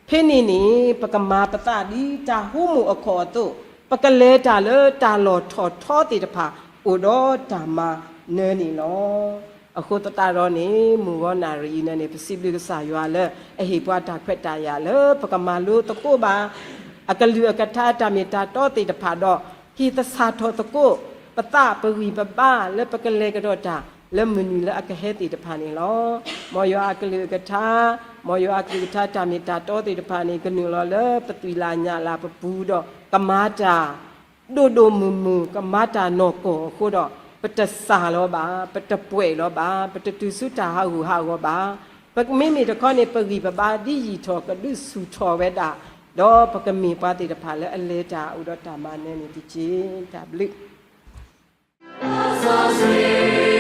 ဖဲန့ၣ်န့ၣ် ပကမၤပသးဒ်တၢ်ဟိမိၣ်အခီၣ်အသိး, ပကလဲၤတၢ်လၢတၢ်လီၢ်ထီၣ်ထီသ့ၣ်တဖၣ် အိၣ်ဒီးတၢ်မၤနၢၤန့ၣ်လီၤ. အဃိသတးဒီးန့ၣ် မုၢ်ဂီၤနၣ်ရံၣ်အံၤန့ၣ်န့ၣ် ပစံးဘျုးကစၢ်ယွၤလၢ အဟ့ၣ်ပှၤတၢ်ခွဲးတၢ်ယာ်လၢ ပကမၤလိသကိးဘၣ် အကလုၢ်အကထါတၢ်မ့ၢ်တၢ်တီသ့ၣ်တဖၣ်ဒီး ဟ့ၣ်သဆၣ်ထီၣ်သကိး ပသးပဂံၢ်ပဘါလၢပကလဲၤကဒီးတၢ် လၢမုၢ်နံၤလၢအကဟဲသ့ၣ်တဖၣ်န့ၣ်လီၤ. မ်ယွၤအကလုၢ်အကထါ, မ်ယွၤအကလုၢ်ကထါတၢ်မ့ၢ်တၢ်တီသ့ၣ်တဖၣ်န့ၣ် ကနုာ်လီၤလၢပသွံၣ်လၢ်ညၣ်လၢ်ပပူၤဒီး ကမၤတၢ် ဒိၣ်ဒိၣ်မုၢ်မုၢ် ကမၤတၢ်နီၢ်ကီၢ်အဃိဒီး ပတစၢ်လီၤဘၣ်, ပတပှဲၤလီၤဘၣ်, ပတတုၤဆူတၢ်ဟးဂူာ်ဟးဂီၤဘၣ်. ပမ့မ့ၢ်တခီန့ၣ် ပဂံၢ်ပဘါဒ်ယံာ်ထီၣ်ကဒုးဆူၣ်ထီၣ်ဝဲဒၣ်, ဒီးပကမ့ၢ်ပှၤသ့ၣ်တဖၣ်လၢအလဲၤတၢ်အိၣ်ဒီးတၢ်မၤနၢၤန့ၣ်တက့ၢ်. တၢ်ဘျုး